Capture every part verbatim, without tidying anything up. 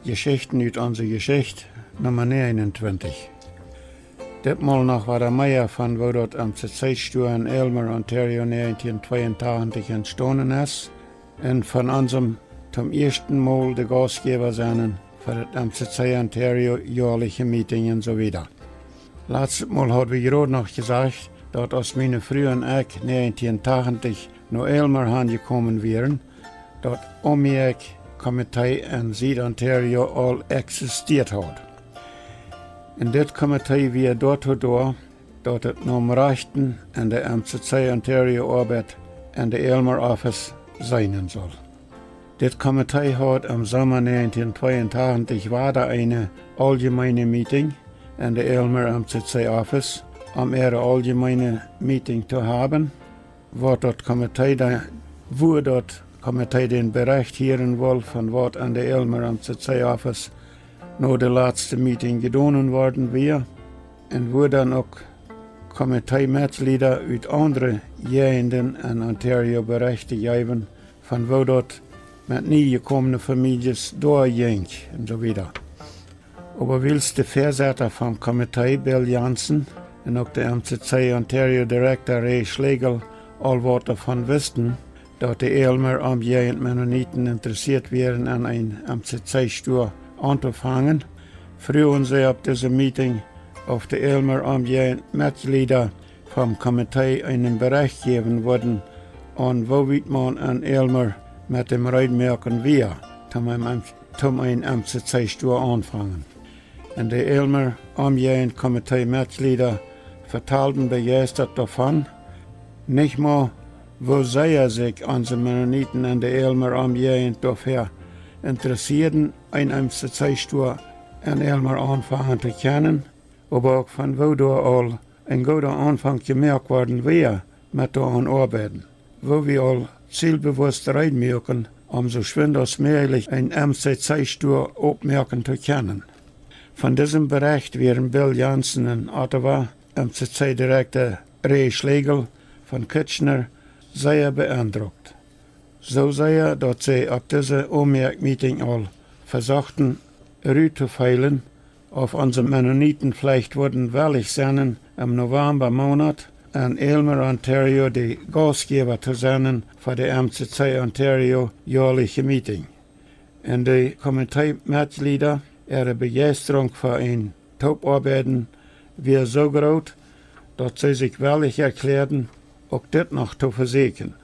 Jeschichten ut onse Jeschicht, Numma negenuntwintich. Ditmol noch wada mea von woo daut M C C Stua en Aylmer, Ontario, näajentieen tweeuntachentich entstonen es, un von onsem toom ieeschten Mol de Gaustjäwa sennen fa daut M C C Ontario joaliche Meeting un soo wieda. Latstet Mol haud wie jrod noch jesajcht, daut aus miene Fru un ekj näajentieen tachentich no Aylmer han jekomen wieren, daut Omiak Komitee en Sied-Ontario aul eksistieet haud. Un dit Komitee wia doatoo doa, daut et nom Rechten en de M C C Ontario Oabeit en de Aylmer Office seenen sull. Dit Komitee haud em Somma näajentieen tweeuntachentich wada eene auljemeene Meeting en de Aylmer M C C Office, om äare auljemeene Meeting to haben, waut daut Komitee de-, wua daut Komitee dän Berecht hieren wull von waut en de Aylmer M C C Office no de latste Meeting jedonen worden wia, un wua dan uk Komiteemetjlieda ut aundre Jäajenden en Ontario Berechte jeewen von woo daut met niejekomne Famieljes doa jinkj un soo wieda. Oba wiels de Väasetta vom Komitee, Bill Janzen, un uk de M C C Ontario Director Ray Schlegel aul waut doavon wisten, daut de Aylmer Omjäajent Mennoniten interessieet wieren, en een M C C Stua auntofangen, fruagen see opp dise Meeting, auf de Aylmer Omjäajent Metjlieda vom Komitee eenen Berecht jäwen wudden, aun woo wiet maun en Aylmer met däm Reedmoaken wia, toom een, toom een M C C Stua aunfangen. Un de Aylmer Omjäajent Komitee Metjlieda vetalden bejeistat doavon, nich mau, woo sea sikj onse Mennoniten en de Aylmer Omjäajent doafäa interessieeden, een M C C Stua en Aylmer aunfangen to kjennen, oba uk von woo doa aul een gooda Aunfank jemoakt worden wia met doa aun oabeiden, woo wie aul zielbewusst reed muaken, om soo schwind aus mäajlich een M C C Stua oppmoaken to kjennen. Von disem Berecht wieren Bill Janzen un Ottawa M C C Direkta Ray Schlegel von Kitchener sea beendrukt. Soo sea, daut see opp dise Omiak Meeting aul vesochten, rut to feelen, auf onse Mennoniten veleicht wudden wellich sennen, em Novamba Moonat en Aylmer, Ontario, de Gaustjäwa to sennen fa de M C C Ontario joaliche Meeting. Un de Komiteemetjlieda äare Bejeistrunk fa een Toopoabeiden wia soo groot, daut see sikj wellich erkjläaden, uk dit noch to vesäkjen.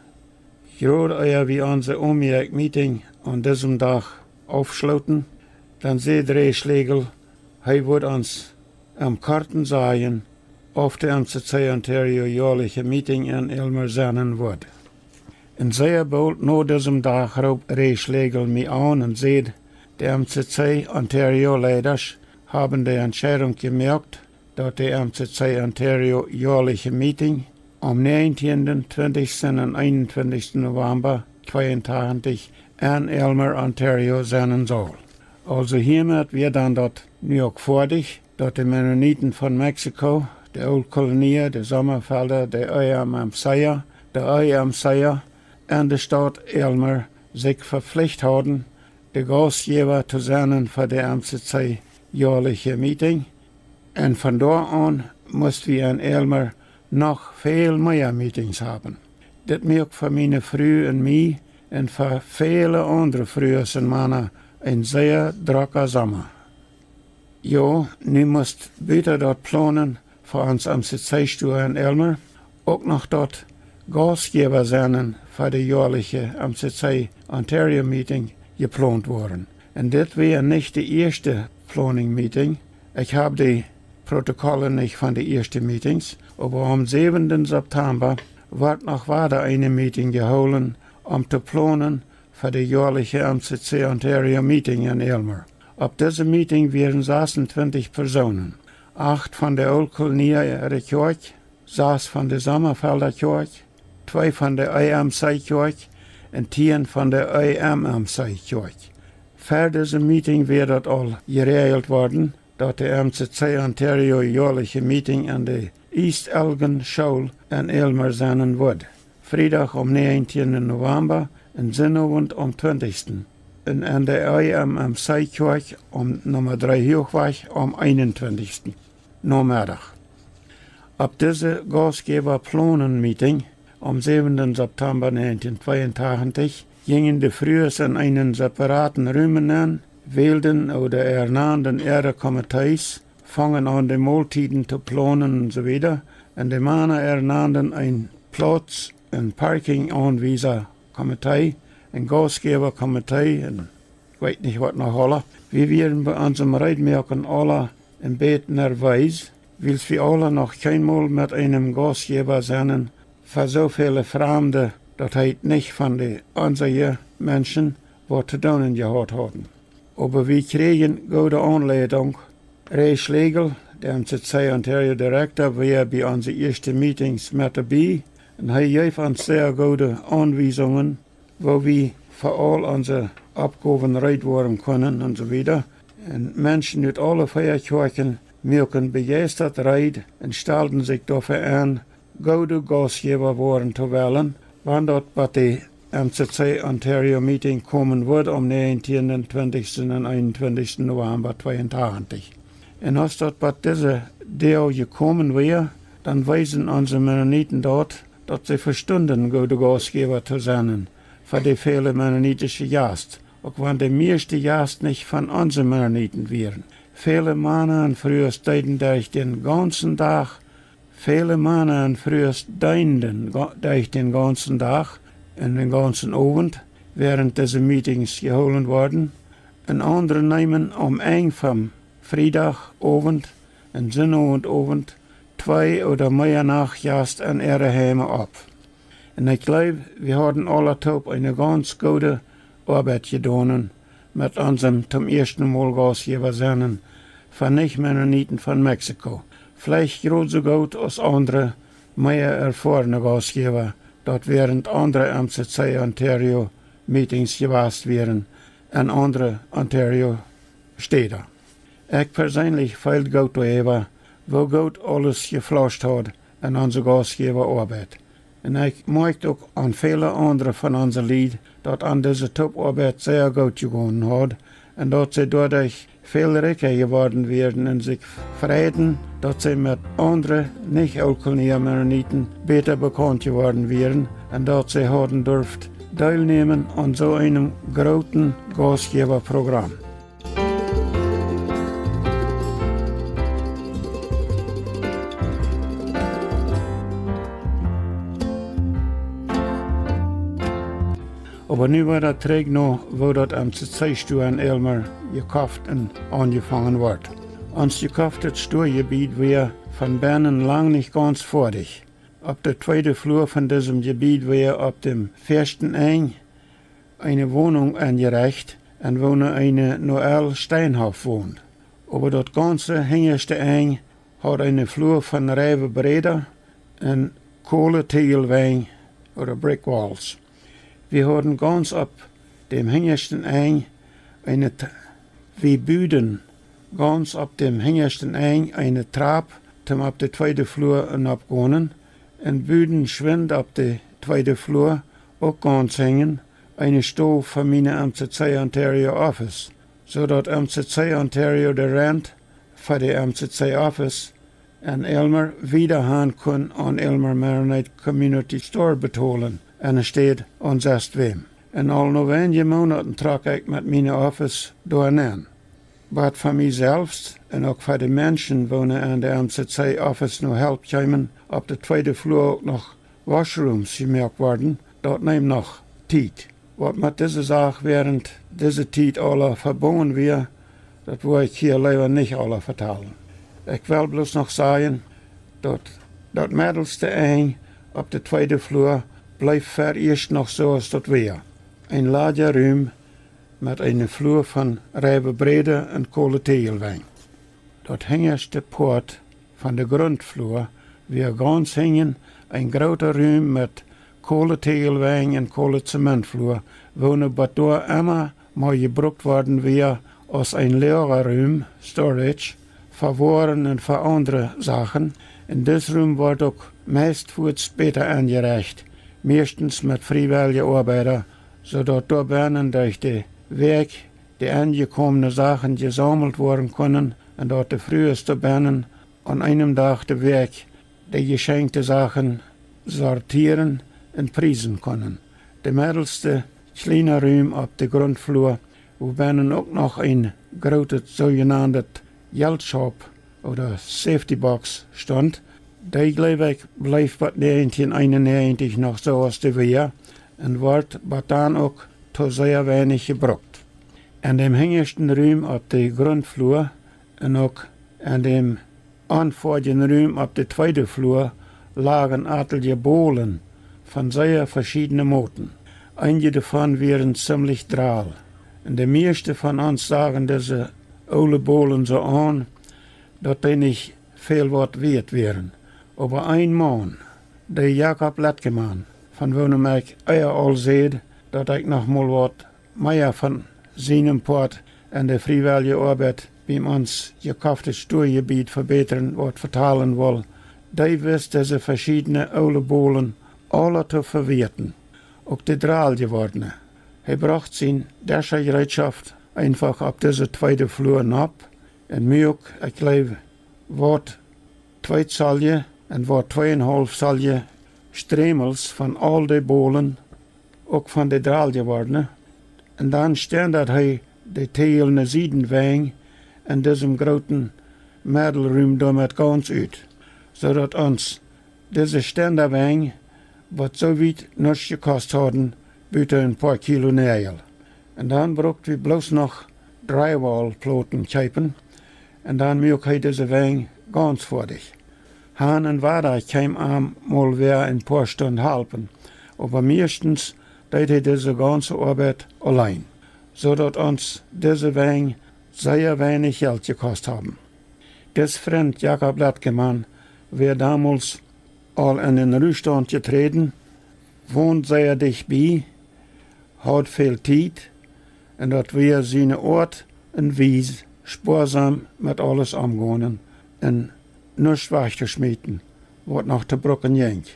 Jrod ea wie onse Omiak Meeting aun disem Dach aufschloten, dan säd Ray Schlegel, hee wudd ons em Korten sajen, auf de M C C Ontario joaliche Meeting en Aylmer sennen wudd. Un sea boolt no disem Dach roopt Ray Schlegel mie aun un säd, de M C C Ontario Leidasch haben de Entscheidunk jemoakt, daut de M C C Ontario joaliche Meeting aum näajentieenden, twintichsten un eenuntwintichsten Novamba tweeuntachentich en Aylmer, Ontario sennen saul. Aulsoo hiamet wia dan daut nu uk foadich, daut de Mennoniten von Mexiko, de Ooltkolonia, de Sommafelda, de E M M C, de E M C un de Staut Aylmer sikj veflicht hauden, de Gaustjäwa to sennen fa de M C C joaliche Meeting. Un von doa aun must wie en Aylmer noch väl mea Meetings haben. Dit muak fa miene Fru un mie un fa väle aundre Frues un Mana een sea drocka Somma. Jo, nu must buta daut Plonen fa ons M C C Stua en Aylmer uk noch daut Gaustjäwa sennen fa de joaliche M C C Ontario Meeting jeplont woaren. Un dit wia nich de ieeschte Planning Meeting. Ekj hab de Protokolle nich von de ieeschte Meetings, oba aum säwenden September wort noch wada eene Meeting jehoolen, om to plonen fa de joaliche M C C Ontario Meeting en Aylmer. Opp dise Meeting wieren sasuntwintich Persoonen, acht von de Ooltkolonia äare Kjoakj, sas von de Sommafelda Kjoakj, twee von de E M C Kjoakj un tieen von de E M M C Kjoakj. Ver dise Meeting wia daut aul jeräajelt worden, daut de M C C Ontario joaliche Meeting en de East Elgin School en Aylmer sennen wudd, Friedach aum näajentieenden Novamba un Sinnowent aum twintichsten. un en de E M M C Kjoakj aum Numma dree Huachwajch aum eenuntwintichsten Nomeddach. Opp dise Gaustjäwa-Plonen-Meeting aum säwenden September negentien tweeuntachentich jinjen de Frues en eenen separaten Rum nenn, wälden ooda ernanden äare Komitees, fungen aun de Moltieden to plonen un soo wieda. Un de Mana ernanden een Plauz- un Parking-Aunwiesa-Komitee, een Gaustjäwa-Komitee un ekj weet nich waut noch aula. Wie wieren bie onsem Reedmoaken aula een bät nerwees, wiels wie aula noch kjeenmol met eenem Gaustjäwa sennen fa soo väle Framde, daut heet nich von de onseje Menschen, waut to doonen jehaut hauden. Oba wie kjrieejen goode Aunleidunk. Ray Schlegel, de M C C Ontario Director, wia bie onse ieeschte Meetings met doabie un hee jeef ons sea goode Aunwiesungen, woo wie fa aul onse Oppgowen reed woaren kunnen un soo wieda. Un Menschen ut aule vea Kjoakjen muaken bejeistat reed un stalden sikj doafäa aun, goode Gaustjäwa woaren to wellen, wan daut bie de M C C Ontario Meeting komen wudd aum negentieenden, twintichsten un eenuntwintichsten November tweeuntachentich. Un aus daut bie dise Doag jekomen wia, dan weesen onse Mennoniten daut, daut see vestunden, goode Gaustjäwa to sennen fa de väle mennonitische Jast, uk wan de mieeschte Jast nich von onse Mennoniten wieren. Väle Mana un Frues deeden derch dän gaunzen Dach, väle Mana un Frues deenden ga-, derch dän gaunzen Dach un dän gaunzen Owent, wäarent dise Meetings jehoolen worden, un aundre neemen aum Enj vom Friedach Owent un Sinnowent Owent twee ooda mea Nachtjast en äare Heime opp. Un ekj jleew, wie hauden aula toop eene gaunz goode Oabeit jedonen met onsem toom ieeschten Mol Gaustjäwa sennen fa Nich-Mennoniten von Mexiko. Veleicht jrod soo goot aus aundre, mea erfoarne Gaustjäwa, daut wäarent aundre M C C Ontario Meetings jewast wieren en aundre Ontario Städa. Ekj perseenlich feel goot doaräwa, woo goot aules jeflauscht haud en onse Gaustjäwa Oabeit. Un ekj moakjt uk aun väle aundre von onse Lied, daut an dise Toopoabeit sea goot jegonen haud un daut see doaderch väl rikja jeworden wieren un sikj freiden, daut see met aundre Nich-Ooltkolonia Mennoniten bäta bekaunt jeworden wieren un daut see hauden durft deelnämen aun soo eenem grooten Gaustjäwa-Programm. Oba nu wada trigj no woo daut M C C Stua en Aylmer jekoft un aunjefongen wort. Ons jekoftet Stuajebied wia von bennen lang nich gaunz foadich. Opp de tweede Flua von disem Jebied wia opp däm väaschten Enj eene Wonunk enjerecht, en woone eene Noelle Steinhoff wond. Oba daut gaunze hinjaschte Enj haud eene Flua von reiwe Bräda un Kole Tegelwenj ooda brick walls. Wie hauden gaunz opp däm hinjaschten Enj eene T-, wie buden gaunz opp däm hinjaschten Enj eene Trap toom opp de tweede Flua nopp gonen un buden schwind opp de tweede Flua uk gaunz hinjen eene Stow fa miene M C C Ontario Office, soo daut M C C Ontario de Rent fa de M C C Office en Aylmer wieda han kunn aun Aylmer Mennonite Community Store betolen, enne Städ aun sestwäm. Un aul no weinje Moonaten trock ekj met miene Office doa nenn. Waut fa mie selfst un uk fa de Menschen, woone en de M C C Office no Help kjeemen, opp de tweede Flua uk noch washrooms jemoakt worden, daut neem noch Tiet. Waut met dise Sach wäarent dise Tiet aula vebungen wia, daut woa ekj hia leewa nich aula vetalen. Ekj well bloos noch sajen, daut daut meddelste Enj opp de tweede Flua bleef verieescht noch soo aus daut wia. Een ladja Rum met eene Flua von reiwe Bräda un Kole Tegelwenj. Daut hinjaschte Poat von de Gruntflua wia gaunz hinjen een groota Rum met Kole Tegelwenj un Kole Zementflua, woone bat doa emma mau jebrukt worden wia aus een Loagarum, storage, fa Woaren un fa aundre Sachen. Un dis Rum wort uk meist fuats bäta enjerecht, mieeschtens met friewellje Oabeida, soo daut doa bennen derch de Wäakj de aunjekomne Sachen jesaumelt woaren kunnen un daut de Frues doabennen aun eenem Dach de Wäakj de jeschenkte Sachen sortieren un priesen kunnen. De meddelste kjliena Rum opp de Gruntflua, wua bennen uk noch een grootet soojenantet Jeltschaup ooda Safety Box stunt, dee, jleew ekj, bleef bat näajentieen eenunnäajentich noch soo aus dee wia un wort bat dan uk too sea weinich jebrukt. En däm hinjaschten Rum opp de Gruntflua un uk en däm aunfoadjen Rum opp de tweede Flua lagen atelje Bolen von sea veschiedne Moten. Eenje doavon wieren zimlich drall. Un de mieeschte von ons sagen dise oole Bolen soo aun, daut dee nich väl waut wieet wieren. Oba een Maun, de Jakob Letkeman, von woonem ekj ea aul säd, daut ekj noch mol waut mea von sienem Poat en de friewellje Oabeit biem ons jekofte Stuajebiet vebätren waut vetalen wull, dee wist dise veschiedne oole Bolen aula to vewieeten, uk de drall jewordne. Hee brocht sien Deschajereetschoft eenfach opp dise tweede Flua nopp un muak, ekj jleew, waut twee Zolje un waut tweeunhaulf Zolje Strämels von aul de Bolen, uk von de drall jewordne. Un dan stendat hee de täajelne Siedenwenj en disem grooten Meddelrum doamet gaunz ut, soo daut ons dise Stendawenj waut soo wiet nuscht jekost hauden, buta een poa Kilo Näajel. Un dan brukt wie bloos noch Drywall-Ploten kjeepen, un dan muak hee dise Wenj gaunz foadich. Han un wada kjeem am mol wäa een poa Stund halpen, oba mieeschtens deed hee dise gaunze Oabeit auleen, soo daut ons dise Wenj sea weinich Jelt jekost haben. Dis Frint Jakob Letkeman wia domols aul en dän Ruhstaunt jeträden, wond sea dicht bie, haud väl Tiet, un daut wia siene Oat un Wies, spoasam met aules omgonen un nuscht wajch to schmieten, waut noch to brucken jinkj.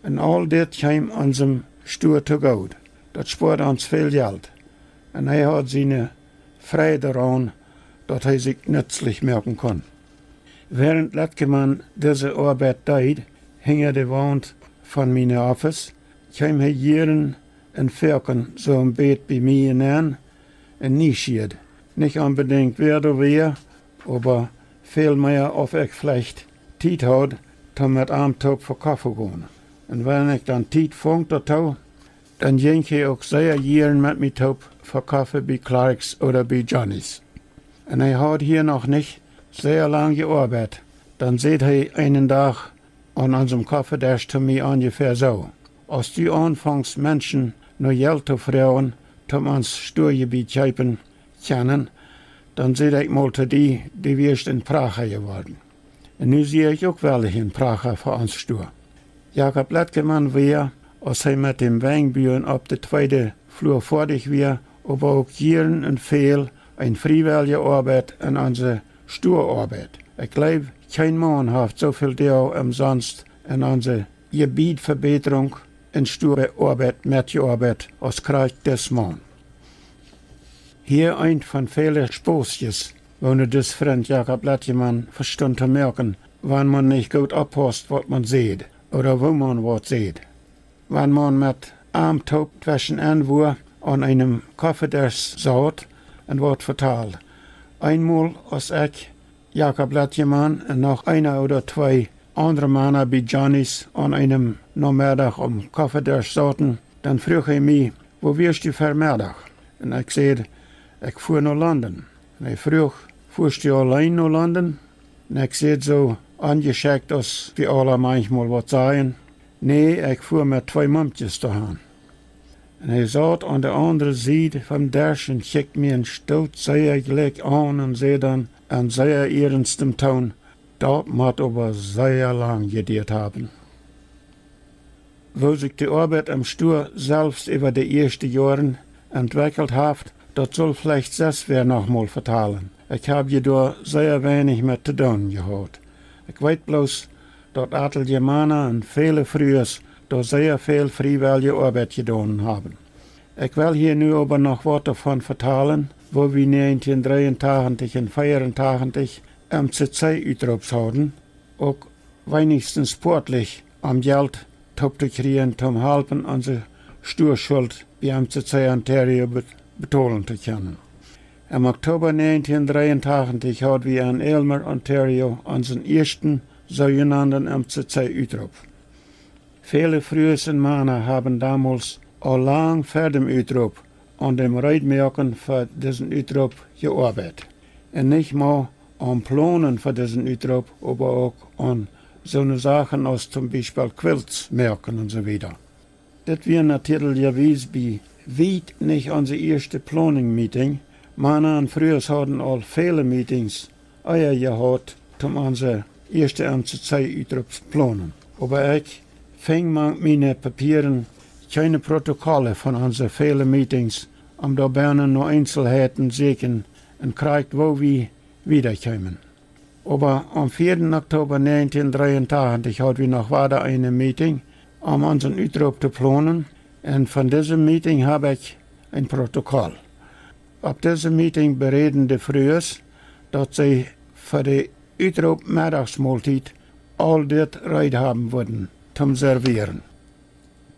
Un aul dit kjeem onsem Stua to goot. Daut spoad ons väl Jelt. Un hee haud siene Freid doaraun, daut hee sikj nutzlich moaken kunn. Wäarent Letkeman dise Oabeit deed, hinja de Waunt von miene Office, kjeem hee jieren un foaken soo een bät bie mie nenn un nieschieed, nich onbedinjt wäa doa wia, oba väl mea auf ekj veleicht Tiet haud, toom met am toop fa Koffe gonen. Un wan ekj dan Tiet funk doatoo, dan jinkj hee uk sea jieren met mie toop fa Koffe bie Clark's ooda bie Johnny's. Un hee haud hia noch nich sea lang jeoabeit, dan säd hee eenen Dach aun onsem Koffedesch to mie onjefäa soo: Aus du aunfongst Menschen no Jelt to froagen, toom ons Stuajebiet kjeepen kjennen, dan säd ekj mol to die, du wieescht een Pracha jeworden. Un nu sie ekj uk wellich een Pracha fa ons Stua. Jakob Letkeman wia, aus hee met däm Wenjbuen opp de tweede Flua foadich wia, oba uk jieren un väl een friewellje Oabeit en onse Stuaoabeit. Ekj jleew, kjeen Maun haft soo väl Doag omsonst en onse Jebiedvebetrunk un Stuaoabeit metjeoabeit aus krakjt dis Maun. Hia eent von väle Sposkjes, woone dis Frint Jakob Letkeman vestunt to moaken, wan maun nich goot oppaust, waut maun säd, ooda woo maun waut säd. Wan maun met am toop tweschen enn wua aun eenem Koffedesch saut un waut vetald. Eenmol, aus ekj, Jakob Letkeman un noch eena ooda twee aundre Mana bie Johnny's aun eenem Nomeddach aum Koffedesch sauten, dan fruach hee mie: Wua wieescht du Vemeddach? Un ekj säd: Ekj fua no London. Un hee fruach: Fuascht du auleen no London? Un ekj säd soo onjeschekjt, aus wie aula manchmol waut sajen: Nä, ekj fua met twee Mumkjes doahan. Un hee saut aun de aundre Sied vom Desch un kjikjt mie een Stoot sea jlikj aun un säd dan en sea ernsten Toon: Daut mott oba sea lang jedieet haben. Woo sikj de Oabeit em Stua selfst äwa de ieeschte Joaren entwekjelt haft, daut sull veleicht sest wäa noch mol vetalen. Ekj hab je doa sea weinich met to doonen jehaut. Ekj weet bloos, daut atelje Mana un väle Frues doa sea väl friewellje Oabeit jedonen haben. Ekj well hia nu oba noch waut doavon vetalen, woo wie 1983 un 84 M C C Utroops hauden, uk weinichstens poatlich, om Jelt toop to kjrieen, toom halpen onse Stuaschult bie M C C Ontario be-, betolen to kjennen. Em Oktober 1983 haud wie en Aylmer, Ontario, onsen ieeschten soojenanden M C C Utroop. Väle Frues un Mana haben domols aul lang ver dem Utroop aun dem Reedmoaken fa disen Utroop jeoabeit. Un nich mau aun Plonen fa disen Utroop, oba uk aun soone Sachen aus toom Biespel Quilts moaken un soo wieda. Dit wia natieedlicherwies bie wiet nich onse ieeschte Planning Meeting. Mana un Frues hauden aul väle Meetings ea jehaut, toom onse ieeschte M C C Utroop plonen. Oba ekj finj mank miene Papieren kjeene Protokolle von onse väle Meetings, om doa bennen no Eenselheiten sieekjen un krakjt woo wie wieda kjeemen. Oba aum vieeden Oktober 1983 haud wie noch wada eene Meeting, om onsen Utroop to plonen, un von dise Meeting hab ekj een Protokoll. Opp dise Meeting beräden de Frues, daut see fa de Utroop Meddachsmoltiet aul dit reed haben wudden toom servieren.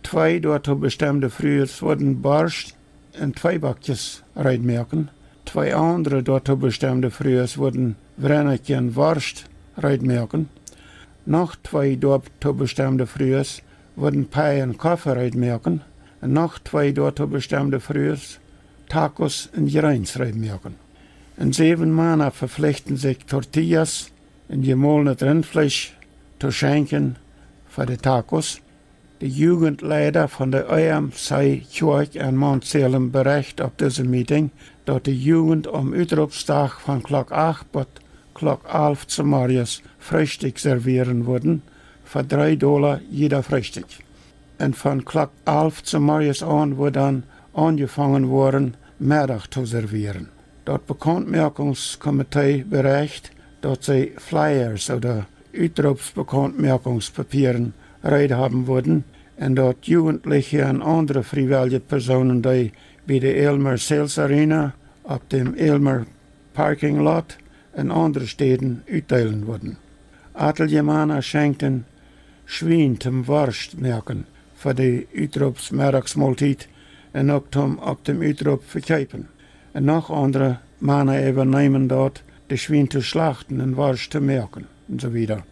Twee doatoo bestemde Frues wudden Borscht un Tweebackjes reed moaken. Twee aundre doatoo bestemde Frues wudden Wrenakje un Worscht reed moaken. Noch twee doatoo bestemde Frues wudden Pei un Koffe reed moaken. Un noch twee doatoo bestemde Frues Tacos un Jreens reed moaken. Un säwen Mana veflichten sikj Tortillas un jemolnet Rintfleesch to schenkjen fa de Tacos. De Jugendleida von de E M C Kjoakj en Mount Salem berecht opp dise Meeting, daut de Jugend aum Utroopsdach von Klock acht bat Klock alf zemorjes Freestikj servieren wudden, fa dree Dolla jieda Freestikj. Un von Klock alf zemorjes aun wudd dan aunjefongen woaren, Meddach to servieren. Daut Bekauntmoakungskomitee berecht, daut see Flyers ooda Utroopsbekauntmoakungspapieren reed haben wudden, un daut Jugendliche un aundre friewellje Persoonen dee bie de Aylmer Sales Arena, opp dem Aylmer Parking Lot un aundre Städen utdeelen wudden. Atelje Mana schenkjten Schwien toom Worscht moaken fa de Utroopsmeddachsmoltiet un uk toom opp dem Utroop vekjeepen. Un noch aundre Mana äwaneemen daut, de Schwien to schlachten un Worscht to moaken un soo wieda.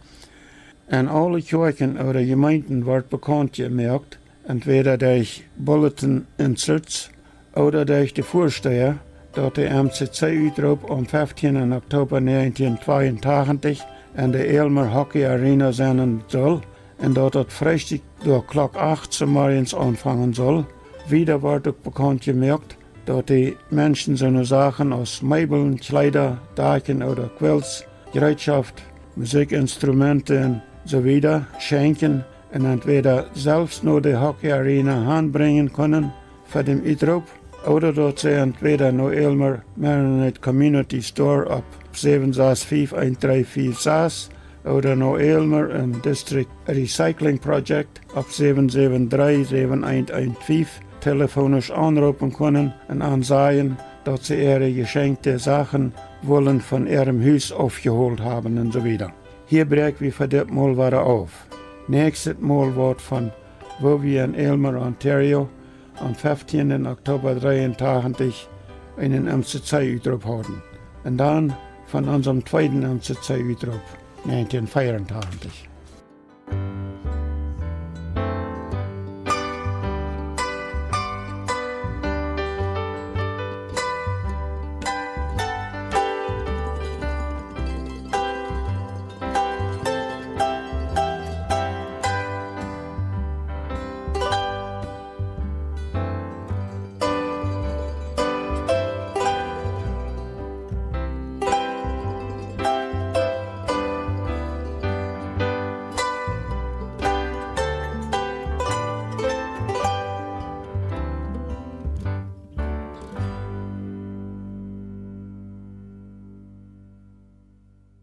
En aule Kjoakjen ooda Jemeenten wort bekaunt jemoakt, entwäda derch bulletin inserts ooda derch de Väasteha, daut de M C C Utroop aum 15. Oktober 1982 en de Aylmer Hockey Arena sennen sull un daut daut Freestikj doa Klock acht zemorjes aunfangen sull. Wieda wort uk bekaunt jemoakt, daut de Menschen soone Sachen aus Meeblen, Kjleeda, Dakjen ooda Quilts, Jereetschoft, Musikjinstrumenten un soo wieda schenkjen un entwäda selfst no de Hockey Arena hanbrinjen kunnen fa dem Utroop, ooda daut see entwäda no Aylmer Mennonite Community Store opp 765134 ooda no Aylmer un District Recycling Project opp 7737115 telefonisch aunroopen kunnen un aunsajen, daut see äare jeschenkjte Sachen wullen von äarem Hus aufjeholt haben un soo wieda. Hia bräakj wie fa dit Mol wada auf. Näakjstet Mol woat von woo wie en Aylmer, Ontario, aum 15. Oktober 83 eenen M C C Utroop hauden. Un dan von onsen tweeden M C C Utroop 1984.